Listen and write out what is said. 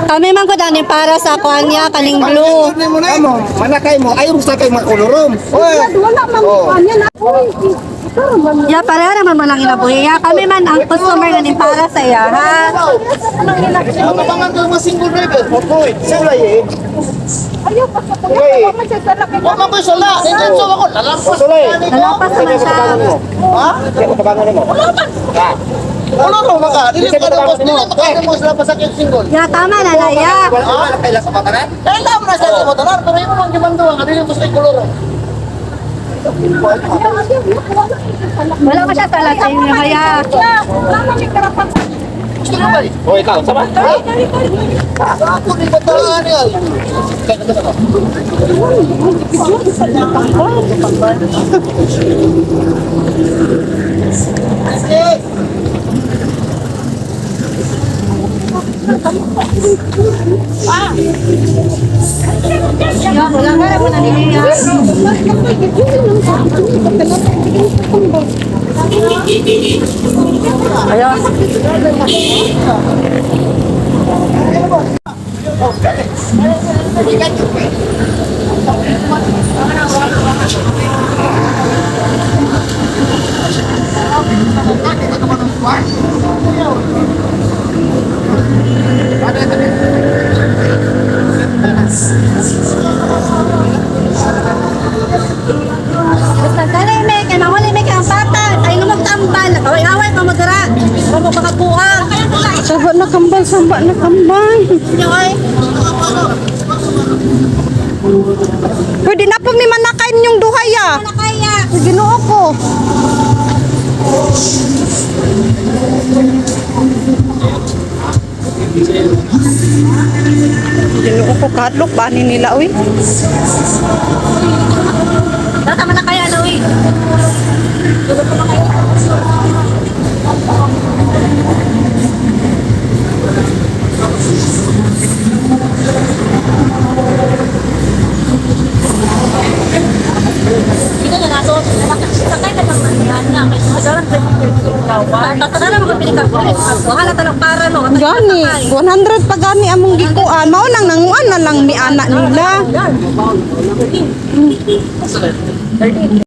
Kami man ko dani para sa kuan niya kaning blue. Kamo, manakay mo, ayaw mo sa kay mga kolorom. Oy. Wala man kuan yan. Uy, ikaw man. Ya, pareha naman mo lang inabuhi. Ya, kami man ang customer ganing para sa iya, ha? Ano ba nga mga single driver? Oy, sulay eh. Ayaw pa sa kuya. Wala man siya sa laki. Wa man ko'y sala. Diretso ako. Lalampas. Sulay. Nalapas naman siya. Ha? Kaya tabangan mo. Wala raw maka. Dili pa daw boss. Dili pa kada mo sila pasakit single. Ya, tama na na, ya. Wala kay sa patanan. Kailan mo na sa mo tanan pero imo man gimanduha nga dili mo sa kolor. Wala pa siya sala sa inyo, kaya. Wala man may karapatan. Gusto mo ba? Oh, ikaw sama. Dali, dali, dali. Ako ni bataan niya. Ya, wala ka na na niya. Ayo. Basta dali me, kay mawali me kay ang bata. Ay lumog tambal, away-away pa mo dira. Wa mo makakuha. Saba na kambal, saba na kambal. Inyo ay. Pwede na po mi manakay ninyong duhay ah. Wala kaya. Ginoo ko. Ginoo ko, kadlok ba ni nila uy? Data man na kaya Louie. Wala tanong para no. Gani, 100 pa gani among gikuan. Mao nang nanguan na lang mi anak nila.